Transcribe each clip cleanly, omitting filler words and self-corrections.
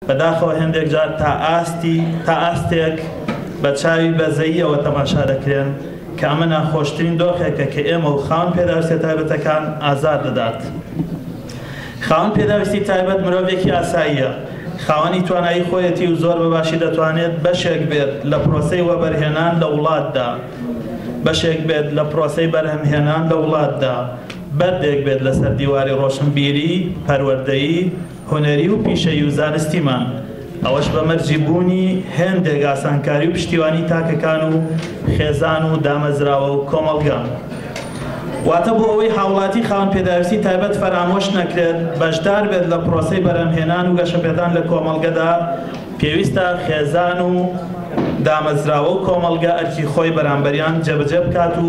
بەداخەوە هێندێک جار تا ئاستی تا ئاستێک بە چاوی بەزەییەوە تەماشا دەکرێن کە ئەمە ناخۆشترین دۆخێکە کە ئێمە و خاوەن پێداویستیە تایبەتەکان ئازار دەدات. خاوەن پێداویستی تایبەت مرۆڤێکی ئاساییە، خاوەنی توانایی خۆیەتی و زۆر بە باشی دەتوانێت بەشێک بێت لە پرۆسەی وەبەرهێنان لە وڵاتدا، بەشێک بێت لە پرۆسەی بەرهەمهێنان لە وڵاتدا، بەردێک بێت لەسەر دیواری ڕۆشنبیری، پەروەردەیی، هونەری و پیشەیی و زانستیمان، ئەوەش بە مەرجی بوونی هێندێک ئاسانکاری و پشتیوانی تاکەکان و خێزان و دامەزراوە و کۆمەڵگە. واتە بۆ ئەوەی هاوڵاتی خاوەن پێداویستی تایبەت فەرامۆش نەکرێت، بەشدار بێت لە پرۆسەی بەرهەمهێنان و گەشەپێدان لە کۆمەڵگەدا، پێویستە خێزان و دامەزراوە و کۆمەڵگە ئەرکی خۆی بەرامبەریان جێبەجێ بکات و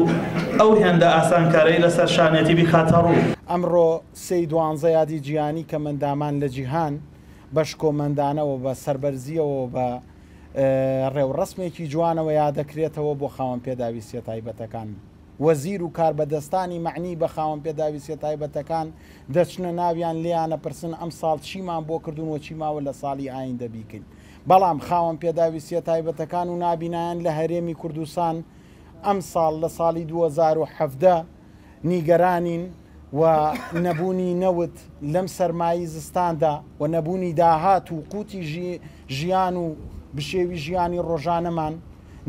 ئەو هێندە ئاسانکارەی لەسەر شانیەتی بیخاتەڕوو. ئەمڕۆ سێی دوانزە یادی جیهانی کەمئەندامان لە جیهان بە شکۆمەندانەوە بە سەربەرزییەوە بە ڕێوڕەسمێکی جوانەوە یادەکرێتەوە بۆ خاوەن پێداویستیە تایبەتەکان. وەزیر و کاربەدەستانی مەعنی بە خاوەن پێداویستیە تایبەتەکان دەچنە ناویان لێیان ئەپرسن ئەمساڵ چیمان بۆ کردوون و چی ماوە لە ساڵی ئایندە بیکەین. بەڵام خاوەن پێداویستیە تایبەتەکان و نابینایان لە هەرێمی کوردستان ئەمساڵ لە ساڵی 2017 نیگەرانین و نەبوونی نەوت لەم سەرمایی زستاندا و نەبوونی داهات و قوتی ژیان و بشێوی ژیانی ڕۆژانەمان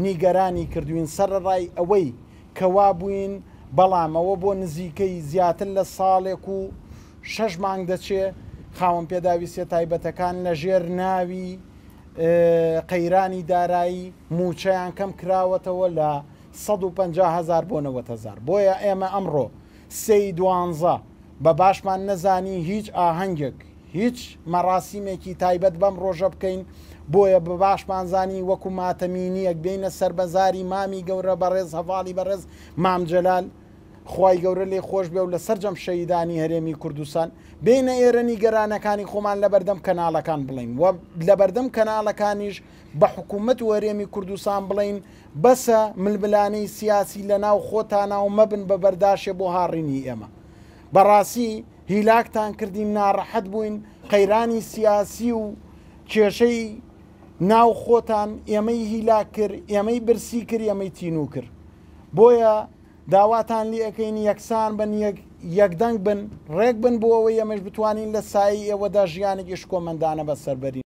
نیگەرانی کردوین سەرەڕای ئەوەی کە وابووین بەڵام ئەوە بۆ نزیکەی زیاتر لە ساڵێک و شەش مانگ دەچێ خاوەن پێداویستیە تایبەتەکان لە ژێر ناوی قەیرانی دارایی مووچەیان کەم کراوەتەوە لە 150 هەزار بۆ 90 هەزار بۆیە ئێمە ئەمڕۆ سێی دوانزە بە باشمان نەزانی هیچ ئاهەنگێک هیچ مەراسیمێکی تایبەت بەم ڕۆژە بکەین، بۆیە بە باشمان زانی وەکو ماتەمینیەک بێینە سەر مەزاری مامی گەورە بەڕێز هەڤاڵی بەڕێز مام جەلال خوای گەورە لێی خۆش بێ و لە سەرجەم شەهیدانی هەرێمی کوردستان بێینە ئێرە نیگەرانەکانی خۆمان لەبەردەم کەناڵەکان بڵێین و لەبەردەم کەناڵەکانیش بە حکوومەت و هەرێمی کوردستان بڵێین بەسە ململانێی سیاسی لەناو خۆتانا و مەبن بە بەرداشێ بۆ هاڕینی ئێمە. بەڕاستی هیلاکتان کردین ناڕەحەت بووین قەیرانی سیاسی و کێشەی ناو خۆتان ئێمەی هیلاک کرد ئێمەی برسی کرد ئێمەی تینوو کرد بۆیە داواتان لێ ئەکەین یەکسان بن یەکدەنگ بن ڕێک بن بۆ ئەوەی ئێمەش بتوانین لە سایەی ئێوەدا ژیانێکی شکۆمەندانە بەسەر بەرین.